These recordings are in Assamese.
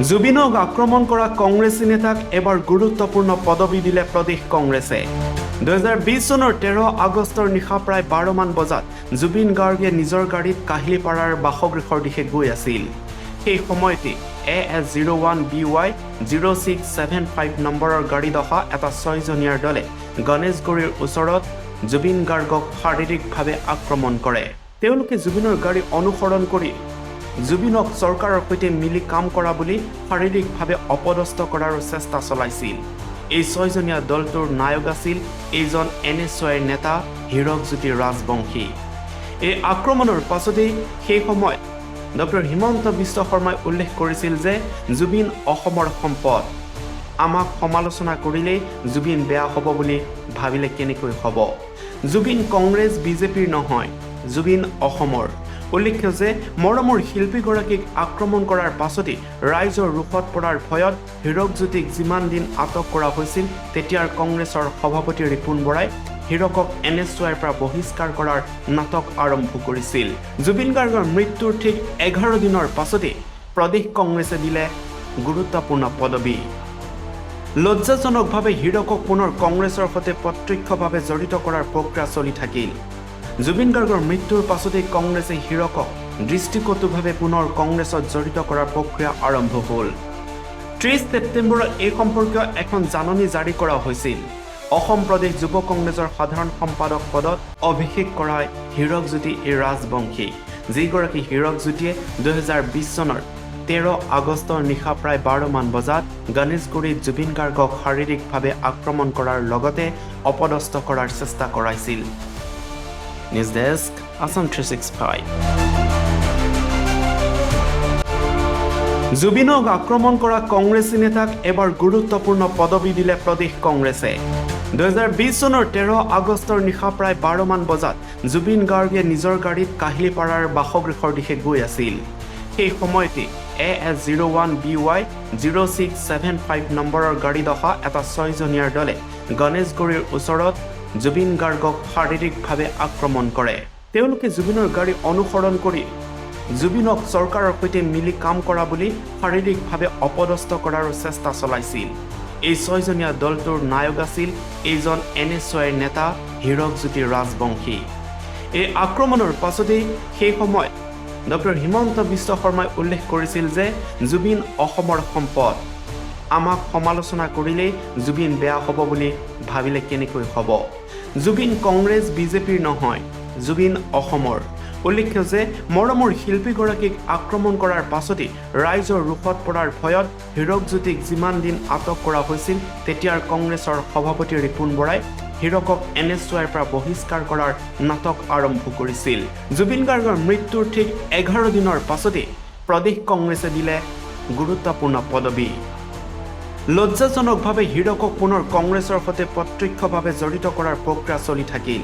জুবিনক আক্ৰমণ কৰা কংগ্ৰেছী নেতাক এবাৰ গুৰুত্বপূৰ্ণ পদবী দিলে প্ৰদেশ কংগ্ৰেছে। 2020 চনৰ 13 আগষ্টৰ নিশা প্ৰায় 12মান বজাত জুবিন গাৰ্গে নিজৰ গাড়ীত কাহিলীপাৰাৰ বাসগৃহৰ দিশে গৈ আছিল। সেই সময়তে AS 01 BY 0675 নম্বৰৰ গাড়ীত অহা এটা ছয়জনীয়াৰ দলে গণেশগুৰিৰ ওচৰত জুবিন গাৰ্গক শাৰীৰিকভাৱে আক্ৰমণ কৰে। তেওঁলোকে জুবিনৰ গাড়ী অনুসৰণ কৰি জুবিনক চৰকাৰৰ সৈতে মিলি কাম কৰা বুলি শাৰীৰিকভাৱে অপদস্থ কৰাৰো চেষ্টা চলাইছিল। এই ছয়জনীয়া দলটোৰ নায়ক আছিল এইজন এনএছৱাইৰ নেতা হীৰকজ্যোতি ৰাজবংশী। এই আক্ৰমণৰ পাছতেই সেই সময়ত ডক্টৰ হিমন্ত বিশ্ব শৰ্মাই উল্লেখ কৰিছিল যে জুবিন অসমৰ সম্পদ, আমাক সমালোচনা কৰিলেই জুবিন বেয়া হ'ব বুলি ভাবিলে কেনেকৈ হ'ব? জুবিন কংগ্ৰেছ, বিজেপিৰ নহয়, জুবিন অসমৰ। উল্লেখ্য যে মৰমৰ শিল্পীগৰাকীক আক্ৰমণ কৰাৰ পাছতেই ৰাইজৰ ৰোষত পৰাৰ ভয়ত হীৰকজ্যোতিক যিমান দিন আটক কৰা হৈছিল, তেতিয়াৰ কংগ্ৰেছৰ সভাপতি ৰিপুণ বৰাই হীৰকক এনএছৱাইৰ পৰা বহিষ্কাৰ কৰাৰ নাটক আৰম্ভ কৰিছিল। জুবিন গাৰ্গৰ মৃত্যুৰ ঠিক 11 দিনৰ পাছতেই প্ৰদেশ কংগ্ৰেছে দিলে গুৰুত্বপূৰ্ণ পদবী। লজ্জাজনকভাৱে হীৰকক পুনৰ কংগ্ৰেছৰ সৈতে প্ৰত্যক্ষভাৱে জড়িত কৰাৰ প্ৰক্ৰিয়া চলি থাকিল। জুবিন গাৰ্গৰ মৃত্যুৰ পাছতেই কংগ্ৰেছে হীৰকক দৃষ্টিকটুভাৱে পুনৰ কংগ্ৰেছত জড়িত কৰাৰ প্ৰক্ৰিয়া আৰম্ভ হ'ল। 30 ছেপ্টেম্বৰত এই সম্পৰ্কীয় এখন জাননী জাৰি কৰা হৈছিল। অসম প্ৰদেশ যুৱ কংগ্ৰেছৰ সাধাৰণ সম্পাদক পদত অভিষেক কৰাই হীৰকজ্যোতি এ ৰাজবংশী, যিগৰাকী হীৰকজ্যোতিয়ে 2020 চনৰ 13 আগষ্টৰ নিশা প্ৰায় 12মান বজাত গণেশগুৰিত জুবিন গাৰ্গক শাৰীৰিকভাৱে আক্ৰমণ কৰাৰ লগতে অপদস্থ কৰাৰ চেষ্টা কৰাইছিল। News desk, Assam 365। জুবিনক আক্ৰমণ কৰা কংগ্ৰেছী নেতাক এবাৰ গুৰুত্বপূৰ্ণ পদবী দিলে প্ৰদেশ কংগ্ৰেছে। 2020 চনৰ 13 আগষ্টৰ নিশা প্ৰায় 12মান বজাত জুবিন গাৰ্গে নিজৰ গাড়ীত কাহিলীপাৰাৰ বাসগৃহৰ দিশে গৈ আছিল। সেই সময়তে AS 01 BY 0675 নম্বৰৰ গাড়ীত অহা এটা ছয়জনীয়াৰ দলে গণেশগুৰিৰ ওচৰত জুবিন গাৰ্গক শাৰীৰিকভাৱে আক্ৰমণ কৰে। তেওঁলোকে জুবিনৰ গাড়ী অনুসৰণ কৰি জুবিনক চৰকাৰৰ সৈতে মিলি কাম কৰা বুলি শাৰীৰিকভাৱে অপদস্থ কৰাৰো চেষ্টা চলাইছিল। এই ছয়জনীয়া দলটোৰ নায়ক আছিল এইজন এনএছৱাইৰ নেতা হীৰকজ্যোতি ৰাজবংশী। এই আক্ৰমণৰ পাছতেই সেই সময়ত ডক্টৰ হিমন্ত বিশ্ব শৰ্মাই উল্লেখ কৰিছিল যে জুবিন অসমৰ সম্পদ, আমাক সমালোচনা কৰিলেই জুবিন বেয়া হ'ব বুলি ভাবিলে কেনেকৈ হ'ব? জুবিন কংগ্ৰেছ, বিজেপিৰ নহয়, জুবিন অসমৰ। উল্লেখ্য যে মৰমৰ শিল্পীগৰাকীক আক্ৰমণ কৰাৰ পাছতেই ৰাইজৰ ৰোষত পৰাৰ ভয়ত হীৰকজ্যোতিক যিমান দিন আটক কৰা হৈছিল, তেতিয়াৰ কংগ্ৰেছৰ সভাপতি ৰিপুণ বৰাই হীৰকক এনএছৱাইৰ পৰা বহিষ্কাৰ কৰাৰ নাটক আৰম্ভ কৰিছিল। জুবিন গাৰ্গৰ মৃত্যুৰ ঠিক 11 দিনৰ পাছতেই প্ৰদেশ কংগ্ৰেছে দিলে গুৰুত্বপূৰ্ণ পদবী। লজ্জাজনকভাৱে হীৰকক পুনৰ কংগ্ৰেছৰ সৈতে প্ৰত্যক্ষভাৱে জড়িত কৰাৰ প্ৰক্ৰিয়া চলি থাকিল।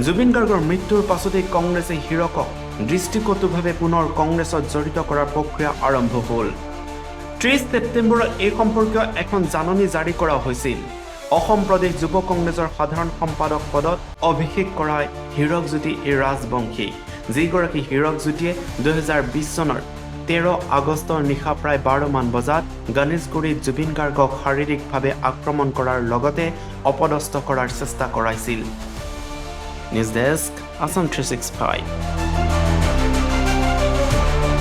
জুবিন গাৰ্গৰ মৃত্যুৰ পাছতেই কংগ্ৰেছে হীৰকক দৃষ্টিকটুভাৱে পুনৰ কংগ্ৰেছত জড়িত কৰাৰ প্ৰক্ৰিয়া আৰম্ভ হ'ল। 30 ছেপ্টেম্বৰত এই সম্পৰ্কীয় এখন জাননী জাৰি কৰা হৈছিল। অসম প্ৰদেশ যুৱ কংগ্ৰেছৰ সাধাৰণ সম্পাদক পদত অভিষেক কৰাই হীৰকজ্যোতি এ ৰাজবংশী, যিগৰাকী হীৰকজ্যোতিয়ে 2020 চনৰ 13 আগষ্টৰ নিশা প্ৰায় 12মান বজাত গণেশগুৰিত জুবিন গাৰ্গক শাৰীৰিকভাৱে আক্ৰমণ কৰাৰ লগতে অপদস্থ কৰাৰ চেষ্টা কৰাইছিল। News desk, Assam 365।